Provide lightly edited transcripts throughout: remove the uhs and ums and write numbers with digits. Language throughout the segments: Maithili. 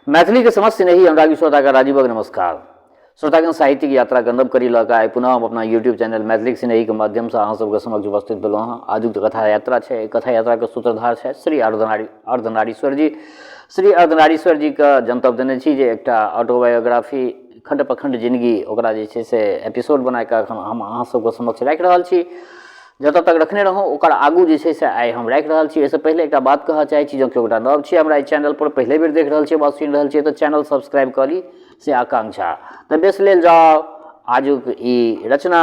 मैथिली के समस्त स्नेही अनुरागी श्रोता का राजीवक नमस्कार। श्रोतागण, साहित्यिक यात्रा के नव कड़ी लऽ कऽ आइ पुनः हम अपना यूट्यूब चैनल मैथिलीक स्नेही के माध्यम से अहाँ सबके समक्ष उपस्थित भेलहुँ हँ। आजुक कथा यात्रा छै, कथा यात्रा के सूत्रधार छै श्री अर्धनारीश्वर जी। श्री अर्धनारीश्वर जी के जनतब देने छी जे एकटा ऑटोबायोग्राफी खंड प्रखंड जिंदगी ओकरा जे छै से एपिसोड बना कऽ एखन हम अहाँ सबके समक्ष राखि रहल छी। जतऽ तक रखने रहौं ओकर आगू जे छै से आइ हम राखि रहल छी। एहिसँ पहिले एकटा बात कहऽ चाहै छी, जँ केओ गोटा नव छी हमरा एहि चैनलपर पहिले बेर देख रहल छी वा सुनि रहल छियै तऽ चैनल सब्सक्राइब कऽ ली, से आकांक्षा। तऽ बेस लेल जाउ आजुक ई रचना,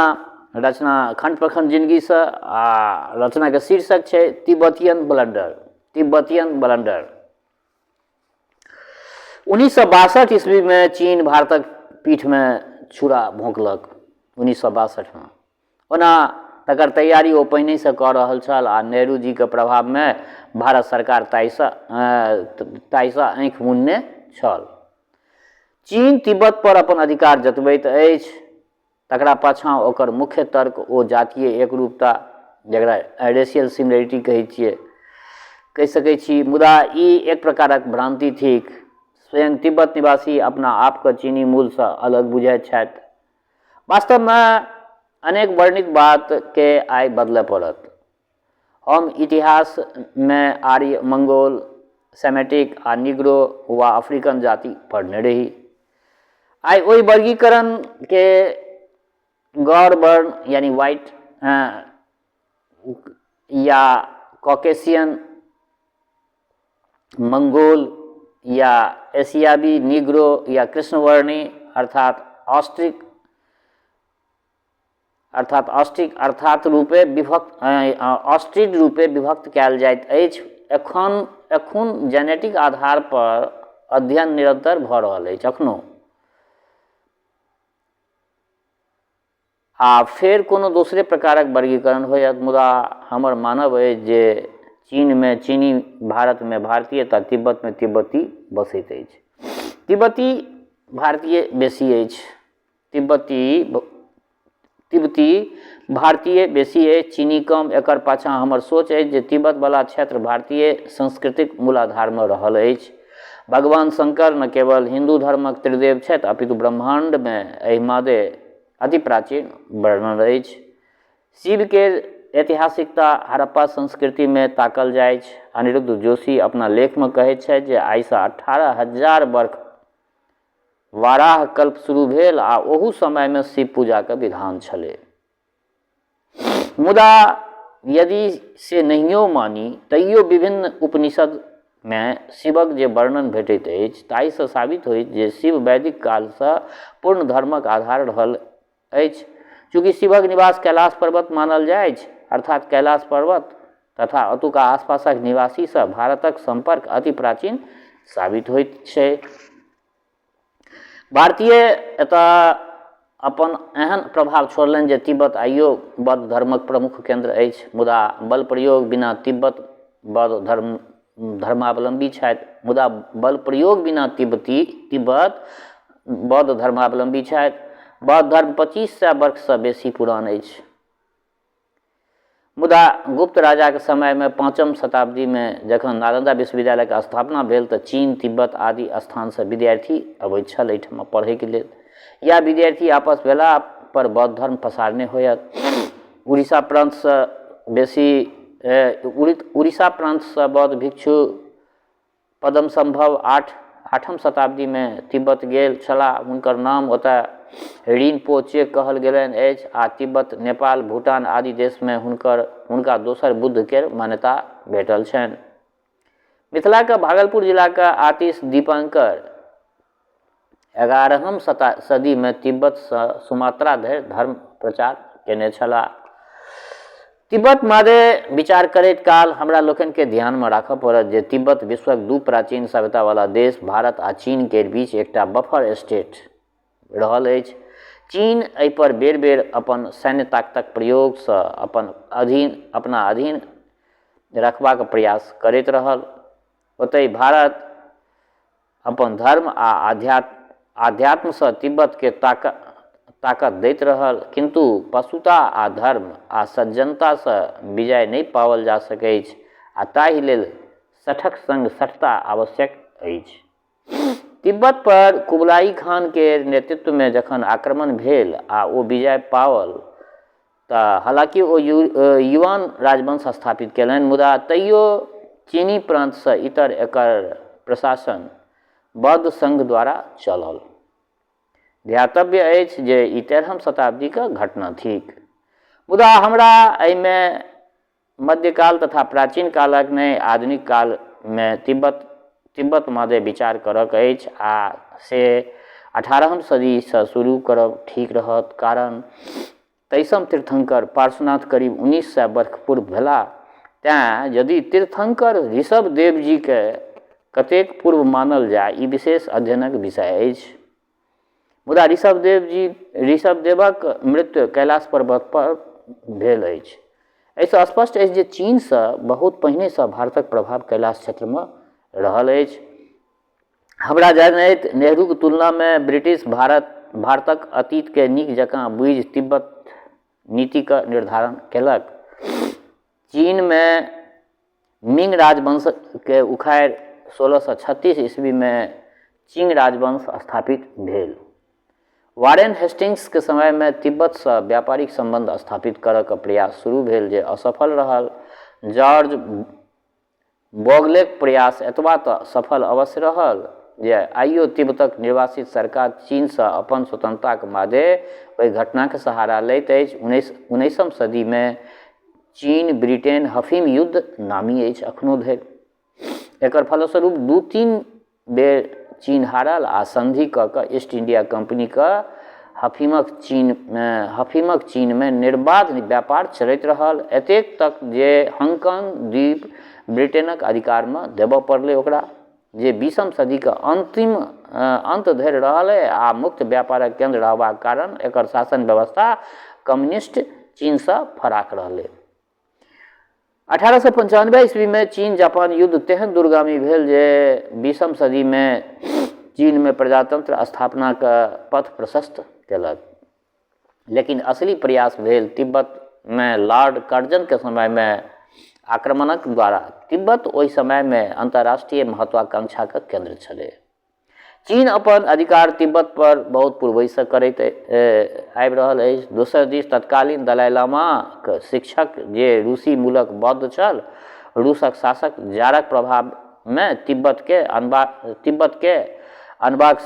रचना खण्ड प्रखण्ड जिनगीसँ आ रचनाके शीर्षक छै तिब्बतियन ब्लंडर। Tibetan blunder. 1962 ईस्वीमे चीन भारतक पीठमे छुरा भोंकलक 1962मे। ओना तकर तैयारी ओ पहिनहिसँ कऽ रहल छल आ नेहरू जीके प्रभावमे भारत सरकार ताहिसँ ताहिसँ आँखि मुनने छल। चीन तिब्बत पर अपन अधिकार जतबैत अछि तकरा पाछाँ ओकर मुख्य तर्क ओ जातीय एकरूपता, जकरा रेशियल सिमिलरिटी कहै छियै, कहि सकै छी। मुदा ई एक प्रकारक भ्रान्ति थिक। स्वयं तिब्बत निवासी अपना आपके चीनी मूलसँ अलग बुझैत छथि। वास्तवमे अनेक वर्णित बातके आइ बदलय पड़त। हम इतिहासमे आर्य, मंगोल, सेमेटिक आ निग्रो वा अफ्रीकन जाति पढ़ने रही। आइ ओहि वर्गीकरणके गौर वर्ण यानी व्हाइट या कॉकेशियन, मंगोल या एशियाबी निग्रो या कृष्णवर्णी अर्थात ऑस्ट्रिक अर्थात ऑस्ट्रिक अर्थात रूपे विभक्त ऑस्ट्रिक रूपे विभक्त कयल जाइत अछि। एखन एखन जेनेटिक आधार पर अध्ययन निरन्तर भऽ रहल अछि एखनो। आ फेर कोनो दोसरे प्रकारक वर्गीकरण होयत, मुदा हमर मानब अछि जे चीनमे चीनी, भारतमे भारतीय तऽ तिब्बतमे तिब्बती बसैत अछि। तिब्बती भारतीय बेसी अछि। तिब्बती तिब्बती भारतीय बेसी अछि, चीनी कम। एकर पाछाँ हमर सोच अछि जे तिब्बतवला क्षेत्र भारतीय संस्कृतिक मूलाधारमे रहल अछि। भगवान शंकर न केवल हिन्दू धर्मक त्रिदेव छथि, अपितु ब्रह्माण्डमे एहि मादे अति प्राचीन वर्णन अछि। शिव केर ऐतिहासिकता हड़प्पा संस्कृतिमे ताकल जाइछ। अनिरुद्ध जोशी अपना लेखमे कहैत छथि जे आइसँ 18,000 वर्ष वाराह कल्प शुरू भेल आ ओहू समयमे शिव पूजाके विधान छलै। मुदा यदि से नहियो मानी तैयो विभिन्न उपनिषदमे शिवक जे वर्णन भेटैत अछि ताहिसँ साबित होइत जे शिव वैदिक कालसँ पूर्ण धर्मक आधार रहल अछि। चूँकि शिवक निवास कैलाश पर्वत मानल जाइछ, अर्थात कैलाश पर्वत तथा ओतुका आसपासक निवासीसँ भारतक सम्पर्क अति प्राचीन साबित होइत छै। भारतीय एतऽ अपन एहन प्रभाव छोड़लनि जे तिब्बत आइयो बौद्ध धर्मक प्रमुख केन्द्र अछि। मुदा बल प्रयोग बिना तिब्बत बौद्ध धर्म धर्मावलम्बी छथि। मुदा बल प्रयोग बिना तिब्बती तिब्बत बौद्ध धर्मावलम्बी छथि। बौद्ध धर्म 2500 वर्षसँ बेसी पुरान अछि। मुदा गुप्त राजाके समयमे 5म शताब्दीमे जखन नालन्दा विश्वविद्यालयके स्थापना भेल तऽ चीन, तिब्बत आदि स्थानसँ विद्यार्थी अबैत छल एहिठाम पढ़ैके लेल। या विद्यार्थी आपस भेला पर बौद्ध धर्म पसारने होयत। उड़ीसा प्रान्तसँ बेसी उड़ीसा प्रान्तसँ बौद्ध भिक्षु पदम सम्भव 8म शताब्दीमे तिब्बत गेल छलाह। हुनकर नाम ओतय रिनपोचे कहल गेलनि अछि आ तिब्बत, नेपाल, भूटान आदि देशमे हुनका दोसर बुद्ध केर मान्यता भेटल छनि। मिथिलाके भागलपुर जिलाके आतिश दीपंकर 11म सदीमे तिब्बतसँ सुमात्रा धरि धर्म प्रचार केने छलाह। तिब्बत मादे विचार करैत काल हमरा लोकनिके ध्यानमे राखऽ पड़त जे तिब्बत विश्वक दू प्राचीन सभ्यतावला देश भारत आ चीन केर बीच एकटा बफर स्टेट रहल अछि। चीन एहिपर बेर-बेर अपन सैन्य ताकतक प्रयोगसँ अपन अधीन अपना अधीन रखबाक प्रयास करैत रहल। ओतहि भारत अपन धर्म आ आध्यात्मसँ तिब्बतके ताकत दैत रहल, किन्तु पशुता आ धर्म आ सज्जनतासँ विजय नहि पाओल जा सकैछ आ ताहि लेल सठक संग सठता आवश्यक अछि। तिब्बत पर कुबलाई खान के नेतृत्व में जखन आक्रमण भेल आ ओ विजय पाओल तऽ हालाँकि ओ युआन राजवंश स्थापित केलनि, मुदा तैयो चीनी प्रान्तसँ इतर एकर प्रशासन बौद्ध संघ द्वारा चलल। ध्यातव्य अछि जे ई 13म शताब्दीक घटना थिक। मुदा हमरा एहिमे मध्यकाल तथा प्राचीन कालक नहि, आधुनिक कालमे तिब्बत तिब्बत मादे विचार करक अछि आ से 18म सदीसँ शुरू करब ठीक रहत, कारण तेइसम तीर्थंकर पार्श्वनाथ करीब 1900 वर्ष पूर्व भेलाह। तेँ यदि तीर्थंकर ऋषभ देवजीके कतेक पूर्व मानल जाय, ई विशेष अध्ययनक विषय अछि। मुदा ऋषभदेव जी ऋषभदेवक मृत्यु कैलाश पर्वत पर भेल अछि। एहिसँ स्पष्ट अछि जे चीनसँ बहुत पहिनेसँ भारतक प्रभाव कैलाश क्षेत्रमे रहल अछि। हमरा जनैत नेहरूके तुलनामे ब्रिटिश भारतक अतीतके नीक जकाँ बुझि तिब्बत नीतिके निर्धारण केलक। चीनमे मिंग राजवंशके उखाड़ि 1636 ईस्वीमे चिंग राजवंश स्थापित भेल। वारेन हेस्टिंग्सके समयमे तिब्बतसँ व्यापारिक सम्बन्ध स्थापित करऽके प्रयास शुरू भेल जे असफल रहल। जॉर्ज बॉगलेक प्रयास एतबा तऽ सफल अवश्य रहल जे आइयो तिब्बतक निर्वासित सरकार चीनसँ अपन स्वतंत्रताक मादे ओहि घटनाक सहारा लैत अछि। 19म सदीमे चीन ब्रिटेन हफीम युद्ध नामी अछि अखनो धरि। एकर फलस्वरूप 2-3 बेर चीन हारल आ संधि कऽ कऽ ईस्ट इंडिया कंपनीके हफीमक चीनमे निर्बाध व्यापार चलैत रहल, एतेक तक जे हांगकांग द्वीप ब्रिटेनक अधिकारमे देबऽ पड़लै ओकरा, जे 20म सदीके अंतिम अंत धरि रहलै आ मुक्त व्यापारक केंद्र रहबाक कारण एकर शासन व्यवस्था कम्युनिस्ट चीनसँ फराक रहलै। 1895 ईस्वीमे चीन जापान युद्ध तेहन दूरगामी भेल जे 20म सदीमे चीनमे प्रजातंत्र स्थापनाके पथ प्रशस्त केलक। लेकिन असली प्रयास भेल तिब्बतमे लॉर्ड कर्जनके समयमे आक्रमणक द्वारा। तिब्बत ओहि समयमे अंतर्राष्ट्रीय महत्वाकांक्षाके केंद्र छलै। चीन अपन अधिकार तिब्बत पर बहुत पूर्वहिसँ करैत आबि रहल अछि। दोसर दिस तत्कालीन दलाई लामाक शिक्षक जे रूसी मूलक बौद्ध छल, रूसक शासक जारक प्रभावमे तिब्बतके अनबाक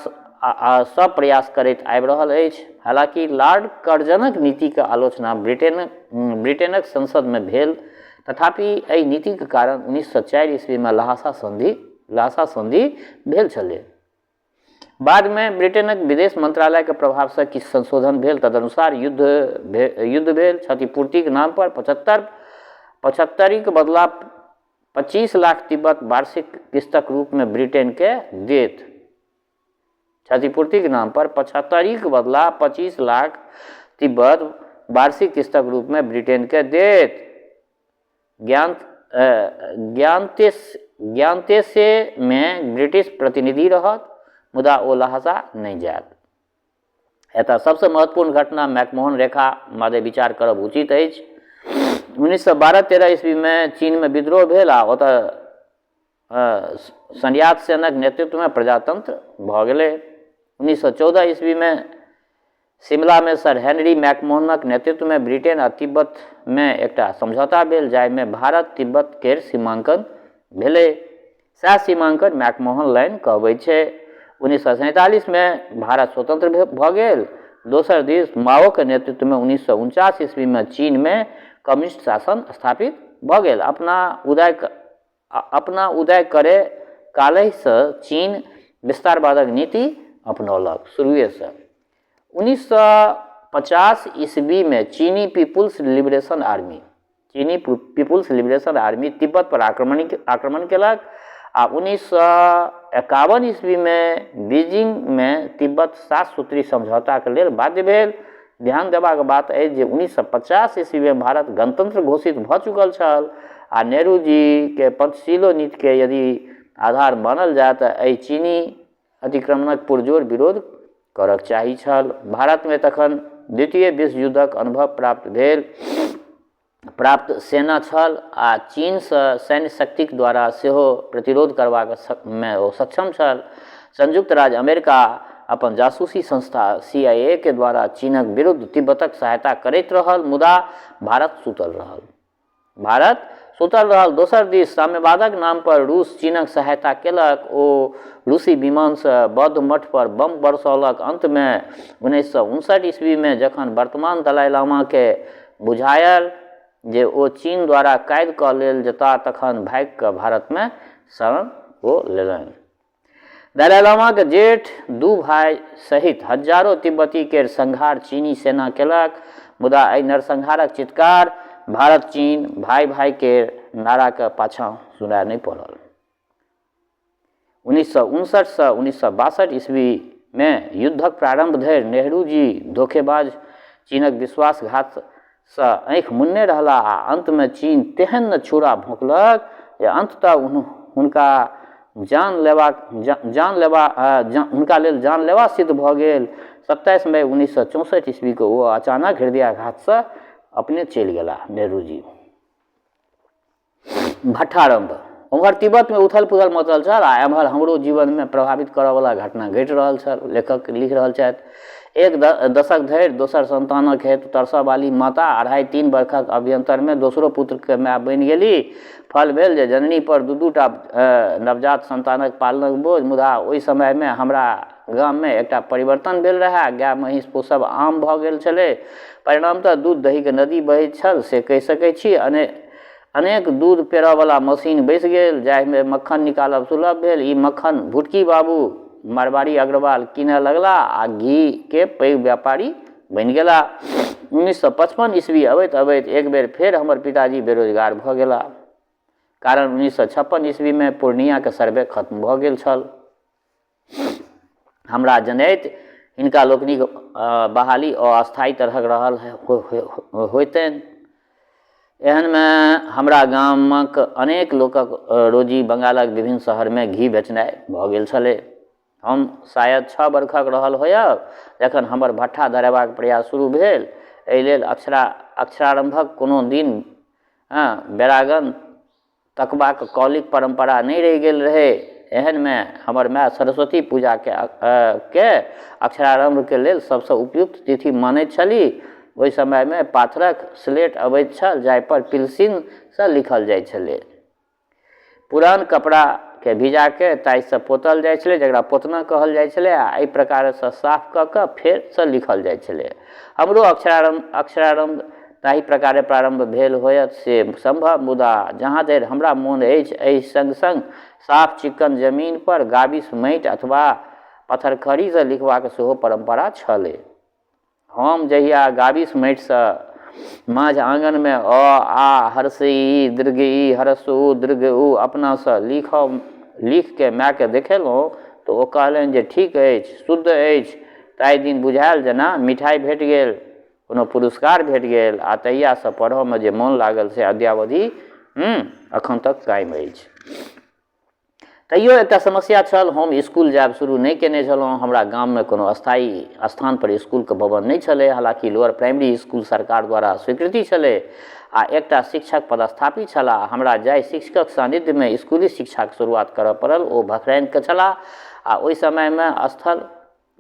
सब प्रयास करैत आबि रहल अछि। हालाँकि लॉर्ड कर्जनक नीतिके आलोचना ब्रिटेनक संसदमे भेल, तथापि एहि नीतिक कारण 1904 ईस्वीमे लहासा संधि भेल छलै। बादमे ब्रिटेनक विदेश मंत्रालयके प्रभावसँ किछु संशोधन भेल, तदनुसार युद्ध भेल। क्षतिपूर्तिक नाम पर 75क बदला 25 लाख तिब्बत वार्षिक किस्तक रूपमे ब्रिटेनके देत। क्षतिपूर्तिक नाम पर 75क बदला 25 लाख तिब्बत वार्षिक किस्तक रूपमे ब्रिटेनके देत। ज्ञानतेसेमे ब्रिटिश प्रतिनिधि रहत, मुदा ओ लहासा नहि जायत। एतऽ सबसँ महत्वपूर्ण घटना मैकमोहन रेखा मादे विचार करब उचित अछि। 1912-13 ईस्वीमे चीनमे विद्रोह भेल आ ओतऽ सन्यात सेनक नेतृत्वमे प्रजातंत्र भऽ गेलै। 1914 ईस्वीमे शिमलामे सर हेनरी मैकमोहनक नेतृत्वमे ब्रिटेन आ तिब्बतमे एकटा समझौता भेल, जाहिमे भारत तिब्बत केर सीमांकन भेलै। सएह सीमांकन मैकमोहन लाइन कहबै छै। 1947मे भारत स्वतंत्र भऽ गेल। दोसर दिस माओके नेतृत्वमे 1949 ईस्वीमे चीनमे कम्युनिस्ट शासन स्थापित भऽ गेल। अपना उदय करे कालहिसँ चीन विस्तारवादक नीति अपनौलक। शुरुएसँ 1950 ईस्वीमे चीनी पीपुल्स लिबरेशन आर्मी तिब्बत पर आक्रमण केलक आ 1951 ईस्वीमे बीजिंगमे तिब्बत 7 सूत्री समझौताके लेल बाध्य भेल। ध्यान देबाक बात अछि जे 1950 ईस्वीमे भारत गणतंत्र घोषित भऽ चुकल छल आ नेहरू जीके पंचशीलो नीतिके यदि आधार मानल जाय तऽ एहि चीनी अतिक्रमणक पुरजोर विरोध करक चाही छल। भारतमे तखन द्वितीय विश्व युद्धक अनुभव प्राप्त सेना छल आ चीनसँ सैन्य शक्तिक द्वारा सेहो प्रतिरोध करबाक मे ओ सक्षम छल। संयुक्त राज्य अमेरिका अपन जासूसी संस्था CIA के द्वारा चीनक विरुद्ध तिब्बतक सहायता करैत रहल, मुदा भारत सुतल रहल। भारत सुतल रहल। दोसर दिस साम्यवादक नाम पर रूस चीनक सहायता केलक। ओ रूसी विमानसँ बौद्ध मठ पर बम बरसौलक। अंतमे 1959 ईस्वीमे जखन वर्तमान दलाई लामाके बुझायल जे ओ चीन द्वारा कैद कऽ लेल जेताह तखन भागि कऽ भारतमे शरण ओ लेलनि। दलाई लामाके जेठ दू भाइ सहित हजारो तिब्बती केर संहार चीनी सेना केलक, मुदा एहि नरसंहारक चित्कार भारत चीन भाइ भाइ केर नाराके पाछाँ सुनाय नहि पड़ल। 1959सँ 1962 ईस्वीमे युद्धक प्रारम्भ धरि नेहरूजी धोखेबाज चीनक विश्वासघातसँ आँखि मुनने रहलाह आ अन्तमे चीन तेहन ने छुरा भोंकलक जे अन्ततः हुनका जान लेबा जान लेबा हुनका लेल जानलेवा सिद्ध भऽ गेल। 27 मई 1964 ईस्वीके ओ अचानक हृदयाघातसँ अपने चलि गेलाह नेहरूजी। भट्ठारम्भ। ओम्हर तिब्बतमे उथल पुथल मचल छल आ एम्हर हमरो जीवनमे प्रभावित करऽवला घटना घटि रहल छल। लेखक लिख रहल छथि, एक दशक धरि दोसर सन्तानक हेतु तरसऽवाली माता 2.5-3 बरखक अभ्यन्तरमे दोसरो पुत्रके माय बनि गेली। फल भेल जे जननी पर दू-दू टा नवजात सन्तानक पालनक बोझ। मुदा ओहि समयमे हमरा गाममे एकटा परिवर्तन भेल रहए। गाय महींस पोसब आम भऽ गेल छलै। परिणामतः दूध दहीके नदी बहैत छल से कहि सकै छी। अनेक दूध पेरऽवला मशीन बैसि गेल जाहिमे मक्खन निकालब सुलभ भेल। ई मक्खन भुटकी बाबू मारवाड़ी अग्रवाल कीनऽ लगला आ घीके पैघ व्यापारी बनि गेला। 1955 ईस्वी अबैत अबैत एक बेर फेर हमर पिताजी बेरोजगार भऽ गेला, कारण 1956 ईस्वीमे पूर्णियाके सर्वे खत्म भऽ गेल छल। हमरा जनैत हिनका लोकनिक बहाली अस्थायी तरहक रहल होइतनि। एहनमे हमरा गामक अनेक लोकक रोजी बंगालक विभिन्न शहरमे घी बेचनाइ भऽ गेल छलै। हम शायद 6 बरखक रहल होयब जखन हमर भट्ठा धरेबाक प्रयास शुरू भेल। एहि लेल अक्षरारम्भक कोनो दिन बेरागन तकबाक कौलिक परम्परा नहि रहि गेल रहै। एहनमे हमर माय सरस्वती पूजाके के अक्षरारम्भके लेल सबसँ उपयुक्त तिथि मानैत छली। ओहि समयमे पाथरक स्लेट अबैत छल जाहिपर पिलसिनसँ लिखल जाइत छलै। पुरान कपड़ाके भिजाके ताहिसँ पोतल जाइ छलै जकरा पोतना कहल जाइ छलै आ एहि प्रकारसँ साफ कऽ कऽ फेरसँ लिखल जाइ छलै। हमरो अक्षरारम्भ ताहि प्रकारे प्रारम्भ भेल होयत से सम्भव, मुदा जहाँ धरि हमरा मोन अछि एहि सङ्ग-सङ्ग साफ चिक्कन जमीन पर गाबिस माटि अथवा पथरखड़ीसँ लिखबाक सेहो परम्परा छलै। हम जहिया गाबिस माटिसँ माँझ आँगनमे अ, आ, ह्रस्व इ, दीर्घ ई, ह्रस्व उ, दीर्घ ऊ अपनासँ लिखिकऽ मायकेँ देखेलहुँ तऽ ओ कहलनि जे ठीक अछि, शुद्ध अछि। ताहि दिन बुझायल जेना मिठाइ भेट गेल, कोनो पुरस्कार भेट गेल आ तहियासँ पढ़ऽमे जे मोन लागल से अद्यावधि एखन तक कायम अछि। तैयो एकटा समस्या छल, हम इसकुल जायब शुरू नहि कयने छलहुँ। हमरा गाममे कोनो अस्थायी स्थानपर इसकुलके भवन नहि छलै, हालाँकि लोअर प्राइमरी इसकुल सरकार द्वारा स्वीकृति छलै आ एकटा शिक्षक पदस्थापित छलाह। हमरा जाहि शिक्षकक सान्निध्यमे इसकुली शिक्षाक शुरुआत करऽ पड़ल ओ भखराइनके छलाह आ ओहि समयमे स्थल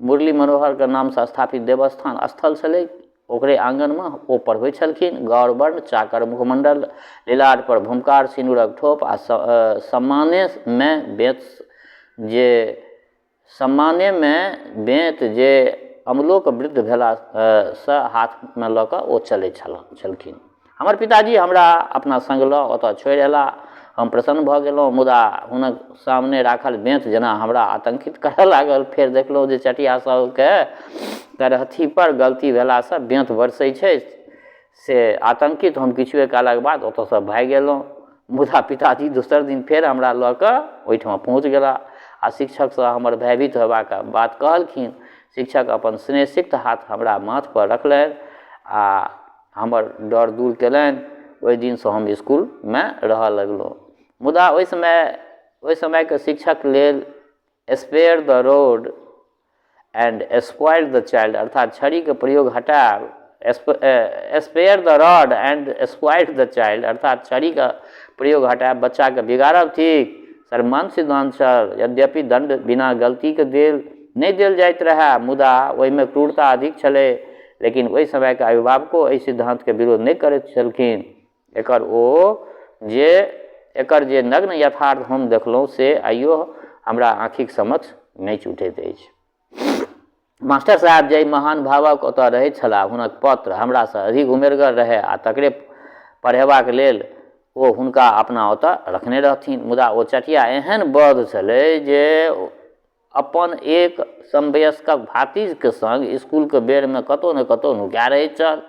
मुरली मनोहरके नामसँ स्थापित देवस्थान स्थल छलै, ओकरे आँगनमे ओ पढ़बै छलखिन। गौरवर्ण चाकर मुखमण्डल, लिलाटपर भूमकार सिनुरक ठोप आ सम्मानेमे बेंत जे सम्मानेमे बेंत जे अमलोक वृद्ध भेलासँ हाथमे लऽ कऽ ओ चलै छलखिन। हमर पिताजी हमरा अपना सङ्ग लऽ ओतऽ छोड़ि अयलाह। हम प्रसन्न भऽ गेलहुँ, मुदा हुनक सामने राखल बेंत जेना हमरा आतंकित करऽ लागल। फेर देखलहुँ जे चटिया सबके तरहत्थीपर गलती भेलासँ बेंत बरसै छै, से आतंकित हम किछुए कालक बाद ओतऽसँ भागि गेलहुँ। मुदा पिताजी दोसर दिन फेर हमरा लऽ कऽ ओहिठाम पहुँच गेलाह आ शिक्षकसँ हमर भयभीत होयबाक बात कहलखिन। शिक्षक अपन स्नेहसिक्त हाथ हमरा माथपर रखलनि आ हमर डर दूर केलनि। ओहि दिनसँ हम इसकुलमे रहऽ लगलहुँ। मुदा ओहि समयके शिक्षक लेल spare the rod and spoil the child अर्थात छड़ीके प्रयोग हटायब, spare the rod and spoil the child अर्थात छड़ीके प्रयोग हटायब बच्चाके बिगाड़ब थिक। सर्वमान्य सिद्धान्त छल। यद्यपि दण्ड बिना गलतीके देल नहि देल जाइत रहए, मुदा ओहिमे क्रूरता अधिक छलै। लेकिन ओहि समयके अभिभावको एहि सिद्धान्तके विरोध नहि करैत छलखिन। एकर ओ जे एकर जे नग्न यथार्थ हम देखलहुँ से आइयो हमरा आँखिक समक्ष नाचि उठैत अछि। मास्टर साहेब जाहि महान भावक ओतऽ रहैत छलाह हुनक पत्र हमरासँ अधिक उमेरगर रहए आ तकरे पढ़ेबाक लेल ओ हुनका अपना ओतऽ रखने रहथिन। मुदा ओ चटिया एहन बध छलै जे अपन एक समवयस्कक भातिजके संग इसकुलके बेरमे कतहु ने कतहु नुका रहैत छल।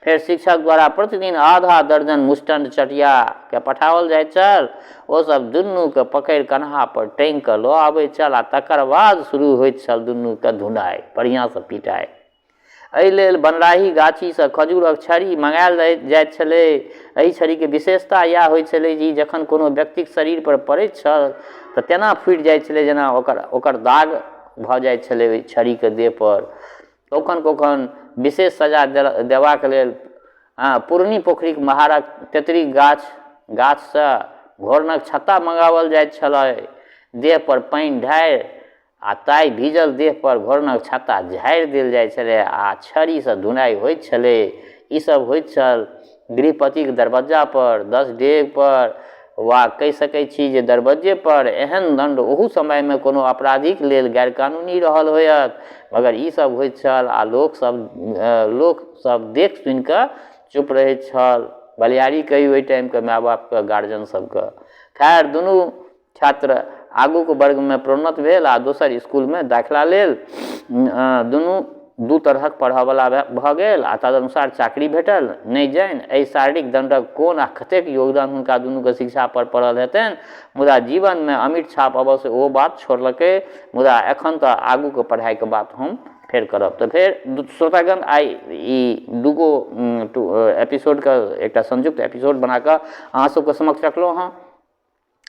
फेर शिक्षक द्वारा प्रतिदिन आधा दर्जन मुस्टंड चटियाके पठाओल जाइत छल। ओ सब दुनूके पकड़ि कन्हापर टाँगिकऽ लऽ आबैत छल आ तकर बाद शुरू होइत छल दुनूके धुनाइ, बढ़िआँसँ पिटाइ। एहि लेल बनराही गाछीसँ खजूरक छड़ी मङ्गायल जाइत छलै। एहि छड़ीके विशेषता इएह होइत छलै जे ई जखन कोनो व्यक्तिक शरीरपर पड़ैत छल तऽ तेना फूटि जाइत छलै जेना ओकर ओकर दाग भऽ जाइत छलै ओहि छड़ीके देहपर। कौखन कौखन विशेष सजा देबाक लेल पुरनी पोखरिक महारक तेतरिक गाछ गाछसँ घोरनक छत्ता मङ्गाओल जाइत छलै। देहपर पानि ढारि आ ताहि भीजल देहपर घोरनक छत्ता झाड़ि देल जाइत छलै आ छड़ीसँ धुनाइ होइत छलै। ई सब होइत छल गृहपतिक दरबज्जापर, 10 डेगपर वा कहि सकै छी जे दरबज्जेपर। एहन दण्ड ओहू समयमे कोनो अपराधीक लेल गैरकानूनी रहल होयत, मगर ई सब होइत छल आ लोकसब देख सुनिकऽ चुप रहैत छल। बलिहारी कही ओहि टाइमके माय बापके, गार्जियन सबके। खैर, दुनू छात्र आगूके वर्गमे प्रोन्नत भेल आ दोसर इसकुलमे दाखिला लेल। दुनू दू तरहक पढ़ऽवला भऽ गेल आ तदनुसार चाकरी भेटल। नहि जानि एहि शारीरिक दण्डक कोन आ कतेक योगदान हुनका दुनूके शिक्षापर पड़ल हेतनि, मुदा जीवनमे अमिट छाप अवश्य ओ बात छोड़लकै। मुदा एखन तऽ आगूके पढ़ाइके बात हम फेर करब। तऽ फेर श्रोतागण, आइ ई दूगो एपिसोडके एकटा संयुक्त एपिसोड बनाकऽ अहाँ सबके समक्ष रखलहुँ हँ।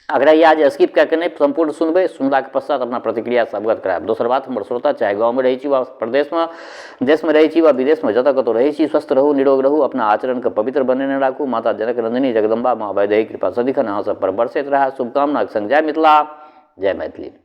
अगर इएह जे स्किप कए कऽ नहि, सम्पूर्ण सुनबै, सुनलाके पश्चात अपना प्रतिक्रियासँ अवगत करायब। दोसर बात, हमर श्रोता चाहे गाँवमे रहै छी वा प्रदेशमे, देशमे रहै छी वा विदेशमे, जतऽ कतहु रहै छी, स्वस्थ रहू, निरोग रहू, अपना आचरणके पवित्र बनेने राखू। माता जनक नन्दिनी जगदम्बा माँ वैदेही कृपा सदिखन अहाँ सब पर बरसैत रहए। शुभकामनाक संग जय मिथिला, जय मैथिली।